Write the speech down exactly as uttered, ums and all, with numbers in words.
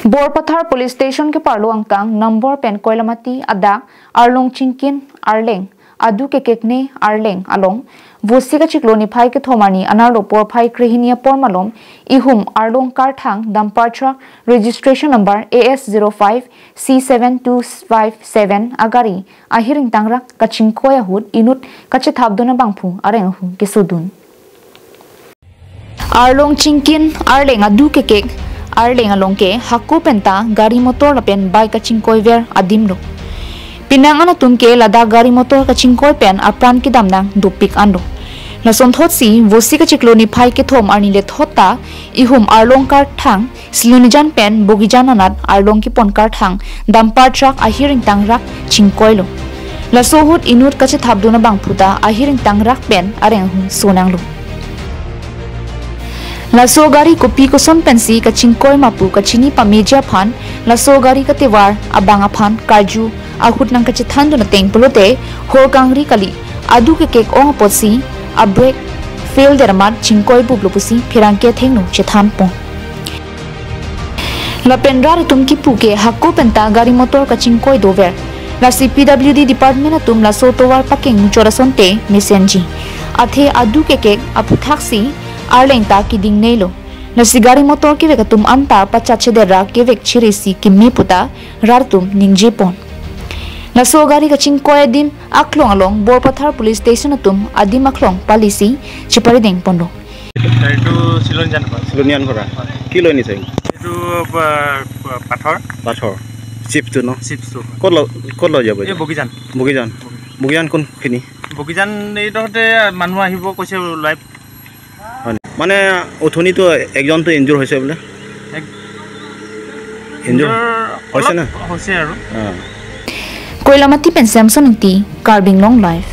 Borpathar Police Station keparlo angkang number pen Koilamati adak Arlong Chingkin Arleng adu kekekne Arleng along Vosik achiklo niphai kethom arni anerlo porphai krehini apor malom ihum arlong karthang dumper truck registration number A S zero five C seven two five seven agari ahiring tangrak kachingkoi ahut inut kachethapdun abangphu areng ahung kesodun. Arlong Chingkin Arleng adu kekek Arleng along ke hako penta gari motor lapen bike kachingkoiver adimlo. Penang an atum ke ladak gari motor kachingkoi pen apran kedam nang dopik anlo. Lasonthotsi Vosik achiklo niphai kethom arni lethot ta ihum arlong karthang Silonijan pen Bogijan anat arlong kepon karthang dumper truck ahiring tangrak chingkoilo. Laso ahut inut kachethapdun abangphu ta ahiring tangrak pen areng ahung sonanglo. Laso gari kopi koson pensi kachingkoi ma pu kachini pameji aphan laso gari katevar abang aphan karju ahut nangkachethandun ateng pulote hor kangri kali adu kekek ong apotsi a brake fail der amat chingkoi buplo pusi pherangke athengno chethanpon. Lapen rat atum kipu ke hako penta gari motor kachingkoi dover. Lasi P W D department atum laso tovar pakeng muchot asonte mesenji. Athe adu kekek aphuthaksi Arleng ta kedingnelo. Lasi gari motor kevek atum anta pachat chedera kevek chirisi kimi puta rat atum ningjepon. Laso gari kachingkoi adim aklong along Borpathar Police Station atum adim aklong palisi cheparidengponlo. এইটো চিলনীজান পৰা। চিলনীজান পৰা। কি লয় নিছে? এইটো পা- পা- পাথৰ পাথৰ। চিপটো ন? চিপছটো। ক'ত ল ক'ত লৈ যাব এই এতিয়া? বগীজান। বগীজান। বগীজান কোনখিনি? বগীজান এইডোখৰতে মানুহ আহিব কৈছে ওলাই। হয় নেকি? মানে উঠনিতো একজনতো ইনজুৰ হৈছে বোলে? এক- ইনজুৰ নিজৰ হৈছে অলপ নে? হৈছে আৰু। অ'। Koilamati pen Samson Ingti, Karbi Anglong Live.